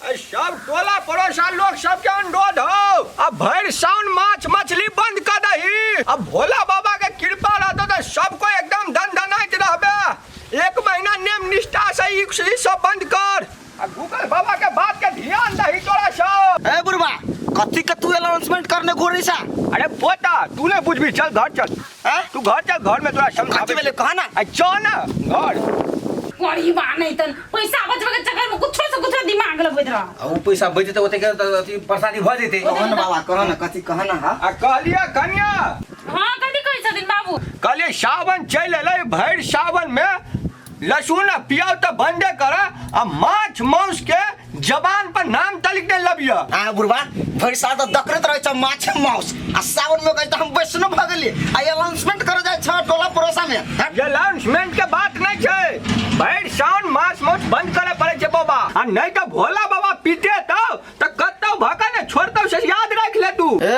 सब टोला पड़ोसा लोग सबके अनुरोध हो, अब भरि साउन माछ मछली बंद कर दही। अब भोला बाबा के कृपा रहतो तो सबको एकदम दनदनाइत रहबे। एक महीना नियम निष्ठा से ई सब बंद कर आ गूगल बाबा के बात के ध्यान दही तोरा सब। ए बुढ़वा, कथी के तू अनाउंसमेंट करने घूरी सा? अरे पोता, तू नहीं बुझबी, चल घर चल। हैं? तू घर चल, घर में तोरा समझाबे। कथी भेलै कह ना। आ चल ना घर। गरीबा नहीं तन पैसा बचबे के चक्कर में कुछो से कुछो दिमाग लगबैत रह। आ उ पैसा बचतै तऽ ओतेक तऽ अथी प्रसादी भऽ जेतै। कह ना बाबा, कह ना, कथी कह ना। हां आ कहलिए कन्या। हां, कथी कहै छथिन बाबू? कहलिए सावन चलि एलै, भरि सावन में लहसुन आ प्याज तऽ बंदे कर आ माछ मांस के जबान पर नाम तलिक नहीं लबिया। आ बुढ़वा, भरि साल तऽ दकरैत रहै छ माछ मांस, आ सावन में कहै तऽ हम वैष्णव भऽ गेली आ अनाउंसमेंट करे जाइ छ टोला पड़ोसा में। ये अनाउंसमेंट के बात नहीं छै, भरि सावन माछ मांस बंद करे पड़े छै बाबा, आ नहीं तऽ भोला बाबा पीते तऽ कतौ भका ने छोड़तौ, से याद राख ले तू। ए,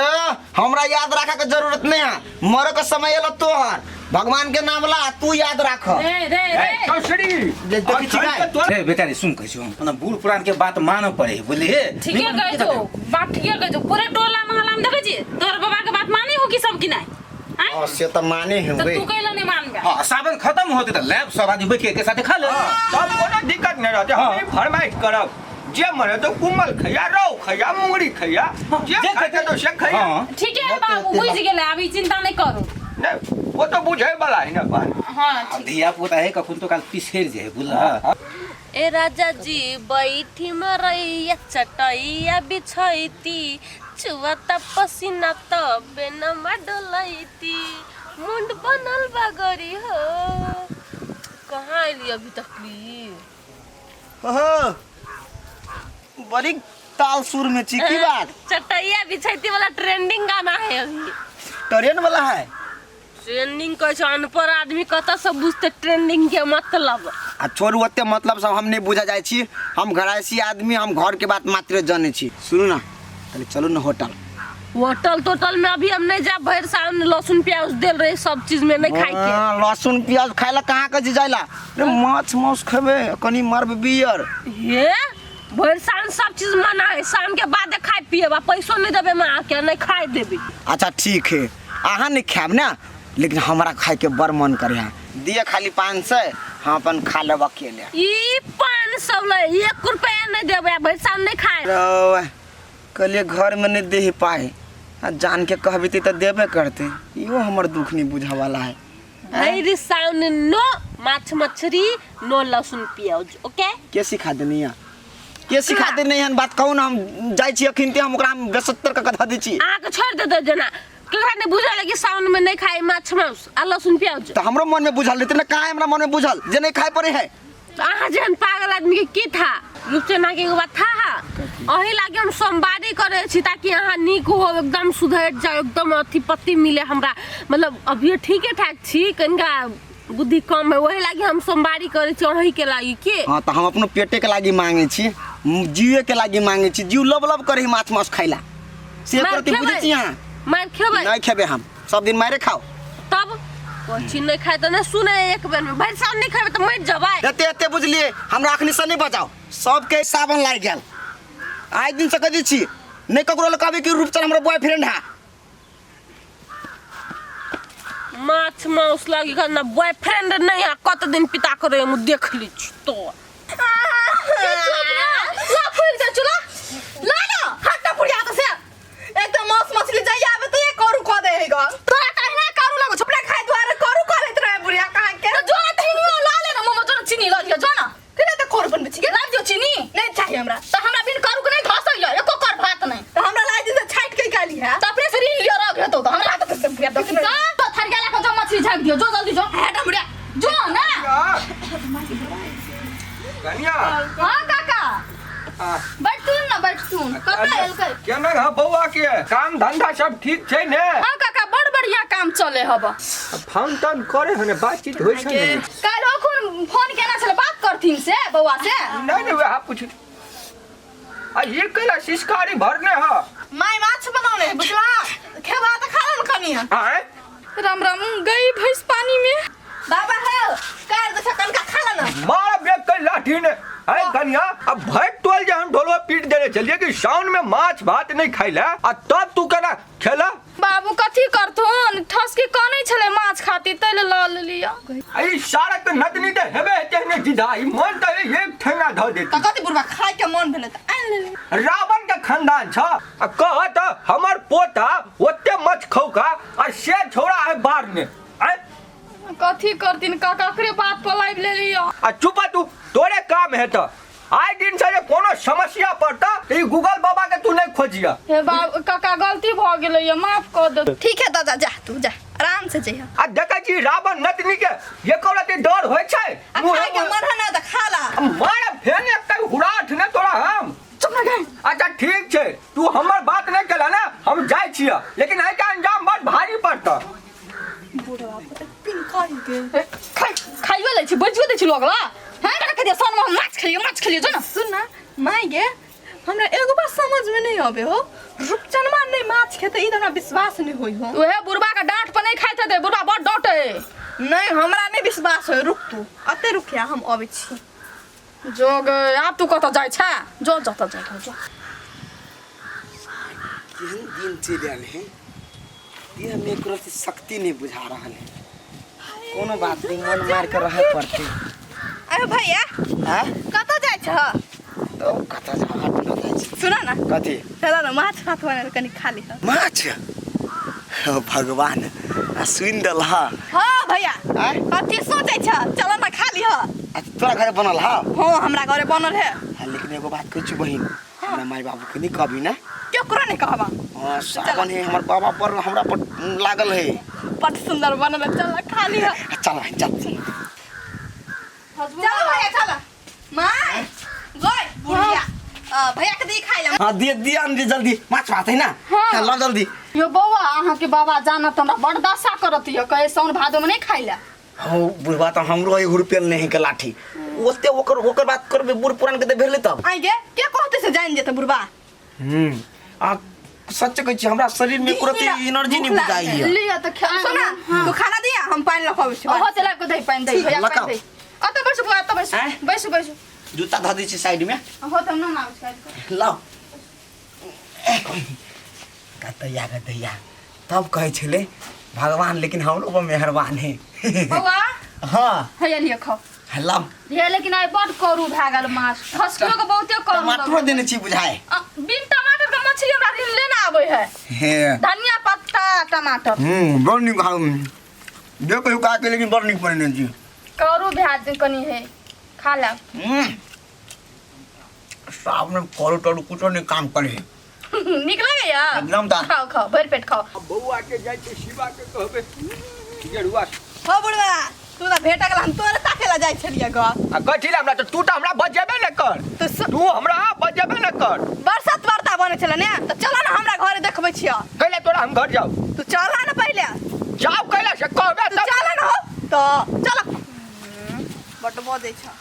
हमरा याद राखे के जरूरत नहीं है, मरे के समय एलो तोहर, भगवान के नाम ला तू याद राख। रे रे रे ए, चौसरी। ले, देखी छी गाय। रे बेटा रे, सुन कहै छियौ, अपना बूढ़ पुरान के बात मानऽ पड़े है, बुझलियै? ठीके कहै छौ बात, ठीके कहै छौ। पूरे टोला मोहल्ला में देखै छी तोहर बाबा के बात माने हो कि सब कि नहीं? आँय? हाँ, से तऽ माने तो हेबै। तू कैला नहीं मानबे? हाँ, सावन खत्म होते तऽ लेब सब आदमी बैठ के एके साथे खा ले। तब कोनो दिक्कत नहीं रहते, हम ई फरमाइश करब जे मन तो कुमल खैया, रौ खैया, मुंगरी खैया, जे जे खाते तो से खैया। हाँ। ठीक है बाबू, बुझ गेलै, अभी चिंता नहीं करू। नहीं, वो तो बुझे वाला है ना बात। हाँ ठीक। धिया पुता है कखन तो काल पिसरि जाइ है, बुझलह? ए राजा जी बैठी मरैया चटैया बिछैती, चुआता पसीना तबे न डोलैती, मुंड बनल बागरी हो। कहाँ अयली अभी तक ली? हो, बड़ी ताल सुर में छी, की बात? चटैया बिछैती वाला ट्रेंडिंग गाना है अभी। ट्रेन वाला है? ट्रेंडिंग कहै छै, अनपढ़ आदमी कतऽ से बुझतै ट्रेंडिंग के मतलब? आ छोड़ू, ओते मतलब सब हम नहीं बुझा जाइ छी, हम घरायसी आदमी, हम घर के बात मात्र जानै छी। सुनू ना, कहली चलू ना होटल। होटल तोटल में अभी हम नहीं जाब, भरि सावन लहसुन प्याज देल रहे सब चीज में, नहीं खाए के। हाँ, लहसुन प्याज खाए ला कहाँ के जाइला रे, माछ मांस खेबे, कनी मारबे बियर। हे भरि सावन सब चीज मना है, शाम के बाद खाए पिए बा, पैसो नहीं देबे माँ के, नहीं खाए देबे। अच्छा ठीक है, अहाँ नहीं खायब ना, लेकिन हमरा खाए के बड़ मन करे है, दिए खाली 500, हम अपन खा लेब अकेले। ई 500 ले 1 रुपया नहीं देबे, भरि सावन नहीं खाए। रौ, कहलिए घर में नहीं दे पाए, आ जान के कहबी तो देबे करते, इहो हमर दुख नहीं बुझा वाला है। भरि सावन नो माछ मछली, नो लहसुन प्याज, ओके? के सिखा देनी है, के सिखा देने हन बात कहू ना, हम जाइ छी अखिन ते हम ओकरा हम बेसत्तर के कथा दै छी। अहाँके छोड़ि देतै, जेना केकरा नहीं बुझल है कि सावन में नहीं खाए माछ मांस आ लहसुन प्याज। तो हमरो मन में बुझल रहते ना, कहाँ हमरा मन में बुझल जे नहीं खाए पड़े है। तो अहाँ जेहन पागल आदमी के की था रूपचना के एगो बात था हा, अही लागे हम सोमवारी करे छी ताकि अहाँ नीक हो, एकदम सुधरि जाओ, एकदम अथी पत्ती मिले हमरा, मतलब अभियो ठीके ठाक छी, कनिका बुद्धि कम है, वही लागी हम सोमवारी करे छी अही के लागी के। हाँ, तो हम अपनो पेटे के लागी मांगे छी, जीवे के लागी मांगे छी, जीव लब लब करे माछ मांस खाइला से मार प्रति बुझे खेबै? छी अहाँ? मार खेबै? नहीं खेबे हम, सब दिन मारे खाओ। तब कोची नहीं खाए तो नहीं सुने, एक बेर में भरि साल नहीं खेबै तो मरि जबै। एते एते बुझलिए, हमरा अखनी से नहीं बचाओ, सबके सावन लागि गेल आइ दिन से कह छी नहीं ककरो लग कहबे कि रूपचंद हमरो बॉयफ्रेंड है। माछ मांस लागी कर ना बॉयफ्रेंड नहीं है, कत दिन पिता करे हम देख ली छी तो। ला फूल दे चुला ला ना हट पुड़िया तो से एक तो मांस मछली जाई आवे तो ये करू क दे हेगा तोरा कहना करू लगो छपड़ा खाए दुआरे करू क लेत रहे बुढ़िया कहां के तो जो ना चीनी ला ले ना मोमो जो ना चीनी ला लियो जो ना केना त करू बनबै छी ला दियो चीनी नहीं चाहिए हमरा तो हमरा बिन करू के नहीं घसै य एको कर भात नहीं तो हमरा ला दिन से छाट के काली है तो अपने से ऋण लियो रख हेतो तो हमरा तो से बुढ़िया दस तो थरिया ला के जो मछली झाक दियो जो जल्दी जो हट बुढ़िया जो ना कन्या। हां काका बैठथुन ना बैठथुन, कतऽ एलकै? केना हँ बौआ के काम धंधा सब ठीक छै ने? हाँ काका, बड़ बढ़िया काम चले हब। फोन तोन करे हने, बातचीत होइ छै ने? काल्हि अखन फोन केना छलै, बात करथिन से बौआ से? नहीं नहीं, वएह पूछ आ ये कैला सिस्कारी भरने ह। माय माछ बनौने है बुझला, खेबा तऽ खा ले कनी। आय राम राम, गई भैंस पानी में। बाबा हो काल तो कनका खा लेना। मार बेक के लाठी ने। अरे कनिया, अब भैट टोल जे हम ढोलवा पीट केने छलियै कि साउन में माछ भात नहि खाइ लए आ तब तू केना खेला बाबू कथी करथुन ठसकी कनै छलै माछ खातिर तै लए लऽ लेलियै आ ई सारक नदनी तऽ हेबे हेतै ने सीधा ई मन तऽ एक ठेंगा धऽ देती तऽ कथी बुढ़बा खाय के मन भेलै तऽ आनि लेली रावण के खानदान छ आ कह तऽ हमर पोता ओते मछ खौका आ से छोड़ा है बाढ़ में आँय? कथी करथिन काका ओकरे बात पर लाबि लेलियै आ चुप तू तोरे काम है तऽ आइ दिन से जे कोनो समस्या पड़ता तऽ ई गूगल बाबा के तू नहीं खोजिया हे बाबू काका गलती भऽ गेलै ये माफ कऽ दे ठीक है दादा जा तू जा आराम से जइह आ देखै छी रावण नतनी के एको रति डर होइ छै आ खाय के मन है ना तऽ खा ला मार फेन एकटा हुराठ ने तोरा हम चुप ना गए अच्छा ठीक छै तू हमर बात नहीं केला ना हम जाइ छियै लेकिन एहि के अंजाम बड़ भारी पड़तऽ खाइ खाइयो लै छी बजियो दै छी लोग ला हैं रख दिया सन में माछ खेलियो माछ खेलियो जो ना सुन ना माय गे हमरा एगो बात समझ में नहीं आबे हो रूपचनमा नहीं माछ खेते ई त हमरा विश्वास नहीं होई हो उहे बुढ़बा के डांट पर नहीं खाइत हेतै बुढ़बा बड़ डांटे नहीं हमरा नहीं विश्वास होई रुक तू अते रुकिया हम अबै छी जो गे आब तू कतऽ जाइ छै जो जतऽ जाइ जो केहन दिन चलि आयल है देह में एक रति शक्ति नहीं बुझा रहल है कोनो बात नहीं मन मार के रहे पड़ते अरे भैया आँ कतऽ जाइ छह तो कतऽ जाउ हट न जाइ छी सुन ना कथी चल ना माछ भात बनल कनि खा लिह माछ हे भगवान आ सुनि देल हा हाँ भैया आँय कथी सोचै छह चल ना खा लिह आ तोरा घरे बनल हा हाँ हमरा घरे बनल है हाँ, लेकिन एगो बात कहै छी बहिन हमरा माय बाबू के नहीं कहबी ना केकरो नहीं कहबा हाँ सावन है हमर बाबा पर हमरा पर लागल है बड़ सुंदर बनल है, चल ना खा लिह चल बहिन चल चलो भैया चल माय गोय बुढ़िया भैया के दी खाइ ला हाँ दिए दिए आन दे जल्दी माछ भात है ना हाँ। ला जल्दी यो बौआ अहाँके बाबा जानत हमरा बड़ दशा करत यऽ कहे साउन भादो में नहीं खाइ ला हाँ बुढ़बा तो हमरो है हुरपेल नहीं के लाठी ओते ओकर ओकर बात करबे बूढ़ पुरान के तऽ भेलै तब आई गे के कहते से जान जेते बुढ़बा हम्म आ सच कहै छी हमरा शरीर में एको रत्ती एनर्जी नहीं भूख बुझाइया लिअ तऽ खा सुना तू खाना दिया हम पानी लखाबै छी ओहो चला के दही पानि दही भैया लखाउ। पानि दही अतऽ बैसू बौआ अतऽ बैसू आँय? बैसू बैसू जूता धऽ दै छी साइड में हो तऽ हम ना आबै छी लाओ गदैया गदैया तब कहै छलै भगवान लेकिन हमरो पर मेहरबान है बौआ हाँ हैया लिअ खाउ लाओ हे लेकिन आइ बड करू भए गेल माछ खसकियो के बहुते करू टमाटरो लगै। देने छी बुझाए बिन टमाटर के मछली हमरा दिन लेना आबै है हे धनिया पत्ता टमाटर हम्म बड़ नीक खाउ जे कहियो का के लेकिन बड़ नीक बनेने छी करू भए जेतै कनि हे खा लेब हम्म सावन में करू तरू कुछो नहीं काम करे नीक लगैया एकदम ता खाओ खाओ भरि पेट खाओ बौआ के जाइ छै शिवा के कहबै गेरुआ हो बुढ़वा तू तऽ भेट गेल हम तोरे ताके ला जाइ छलियै ग आ कथी ला हमरा तऽ तू तऽ हमरा बजेबे ने कर तू सु- तू हमरा बजेबे ने कर बरसात वार्ता बनै छलै ने तऽ चल ने हमरा घरे देखबै छियै कैला तोरा हम घर जाउ तू चल ने पहिले जाउ कैला से कहबे तू तब चल ने हो तऽ चल बड बजै छ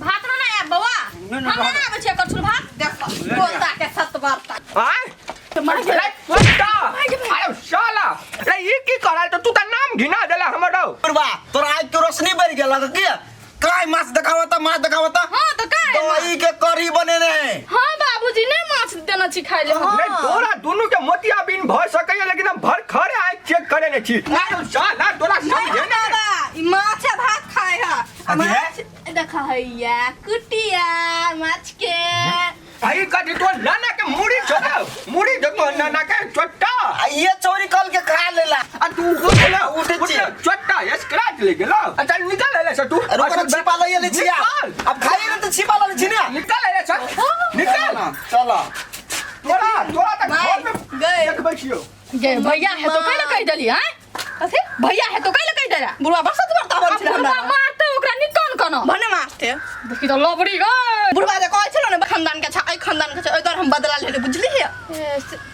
भात ना ना आयब बौआ नहि, नहि, हमरा ना आबै छै करछुल भात देख बोलता के सत वार्ता आय अरे कुत्ता अरे साला अरे ई की करल तो तू त नाम घिना देला हमर रौ बुढ़बा तोरा आँख के रोशनी बढ़ गेल की काय माछ देखावता माछ देखावता हां तो का है माछ? दही के कढ़ी बनेने है हां बाबूजी ने माछ देना छी खाइ ले नहीं तोरा दुनू के मोतिया बिन भर सकैया लेकिन हम भर खरे आँख चेक करे ने छी अरे साला तोरा समझे ने बाबा ई माछ आ भात खाए है अथी है? माछ देख हैया कुटिया माछ के आई कथी तो नाना के मुड़ी छोड़ा मुड़ी जो तो नाना के चोट्टा आ ये चोरी कल के खा लेला आ तू उठला उठै छी। चोट्टा स्क्रैच ले गेलो अच्छा निकल ले से तू रुको ना छिपा लइए ले छी निकल अब खाइए ना तो छिपा ले छी ना निकल ले से निकल चल तोरा तोरा त घर में गए देखबै छियो गे भैया है तो कैला कहि देली हैं कथी भैया है तो कैला कहि देला बुढ़वा बरसात वार्ता बनै छलै बुढ़वा हमरा मारते ओकरा निकन कनो भने मारते देखी तो लबड़ी गए बुढ़वा जे कहै छलो ने खानदान के छै एहि खानदान के छै ओहि दुआरे हम बदला लेले बुझलियै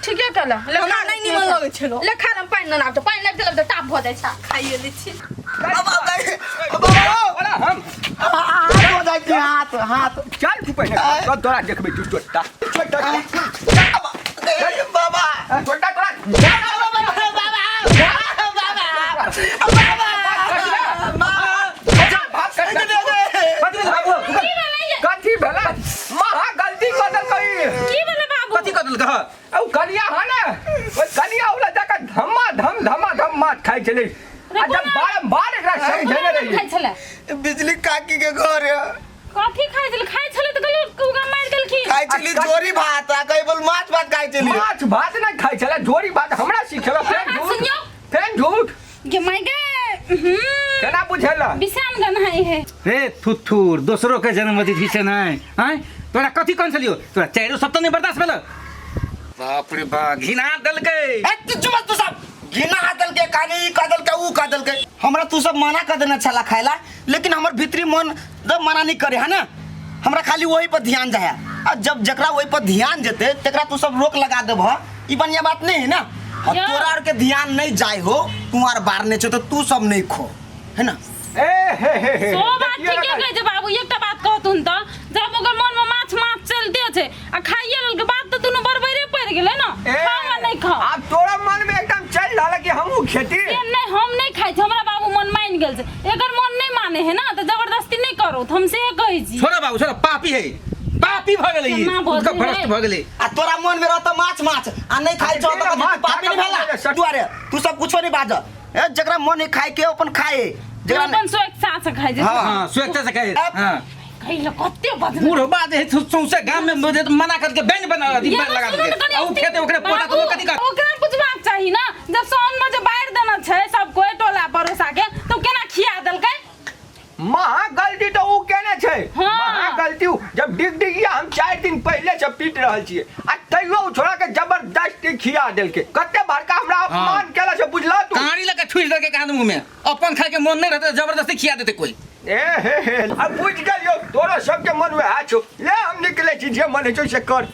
ठीके कहला ले हमरा नहि नीमन लगै छलो ले खा लम पानि न नाप पानि लागि देलक तऽ टाप भऽ जाइ छै खाइए लै छी अब अब तोरा हम हाथ हो जाइ छै हाथ हाथ चल तू पहिने तब तोरा देखबै तू चोट्टा चोट्टा बाबा चोट्टा तोरा कथी भेला महा गलती कऽ देलकै की देलक ह आ उ कनिया है ने ओइ कनिया वाला जाके धमा धम धमा धम माछ खाइ छलै आ जब बारम्बार एकरा समझेने रहियै खाइ छलै बिजली काकी के घर है कथी खाइ छलै खाइ छलै तऽ कहलियै उगा मारि देलखिन खाइ छली जोरी भात आ कहीं बोल माछ भात खाइ छली माछ भात नहि खाइ छलै झोरी भात हमरा सिखेलक फेर हाँ, झूठ सुनियौ। फेर झूठ गे माय गे हम्म केना बुझेला बिसान गन्हाई है रे थुथुर दोसरो के जन्म अतिथि से नहि आँय तोरा कथी कहने छलियौ तोरा चारिो सप्ताह नहि बर्दाश्त भेल बाप रे बा घिना देलकै ए तू चुप तू सब घिना देलकै कानी ई कह देलकै ऊ कह देलकै हमरा तू सब मना कर देने छला खाइला लेकिन हमर भीतरी मन जब मना नहीं करे है ना हमरा खाली वही पर ध्यान जाए आ जब जकरा वही पर ध्यान जेते तकरा तू सब रोक लगा देबह ई बढ़िया बात नहीं है ना और यो। तोरा आर के ध्यान नहीं जाए हो तू आर बारने छो तो तू सब नहीं खो है ना ए हे हे हे सो बात देखियौ ठीके ने कहै छै बाबू एकटा बात कहथुन तऽ जब ओकर मनमे माछ माछ चलिते छै आ खाइए लेलकै बात तऽ दुनू बरबरे पड़ि गेलै ने ए, खाउ आ नहि खाउ आब तोरा मन में एकदम चल रहल है कि हमहूँ खेती से नहि हम नहि खाइ छी हमरा बाबू मन मानि गेल छै एकर मन नहि माने है ना तऽ जबरदस्ती नहि करू तऽ हम से कहै छी छोड़ो बाबू छोड़ो पापी है पापी भऽ गेलै ई केना बजै उसका भ्रष्ट है? भऽ गेलै आ तोरा मन में रहता माछ माछ आ नहीं खाइ छौ तऽ माछ पापी नहीं भेला दुआरे तू सब कुछो नहीं बाज ए जकरा मन है खाए के अपन खाए जकरा अपन स्वेच्छा से खाइ छै हाँ। हाँ स्वेच्छा से खाइ हाँ कैला कते बदल बूढ़ जे है सौंसे गाम में मुझे तो मना करके बैंड बना अथी ये लगा सुनू ने देलकै कनी आ उ खेते ओकरे पोता तो कथी कर ओकरा बुझबाक चाही ना जब साउन में जे बाढ़ि देना छै सब कोई टोला पड़ोसा के तो केना खिया देलकै महा गलती तो ऊ केने छै हाँ। महा गलती ऊ जब डिग डिगिया हम 4 दिन पहले से पीट रहल छियै आ तैयो ऊ छोड़ा के जबरदस्ती खिया देलकै कते बड़का हमरा अपमान केला से बुझला तू काड़ी लगा ठुस देलकै कान मुंह में अपन खाए के मन नहीं रहते जबरदस्ती खिया देते कोई ए हे हे अब बुझ गेलियो तोरा सबके मन वएह छौ ले हम निकले छी जे मन होइ छौ से कर।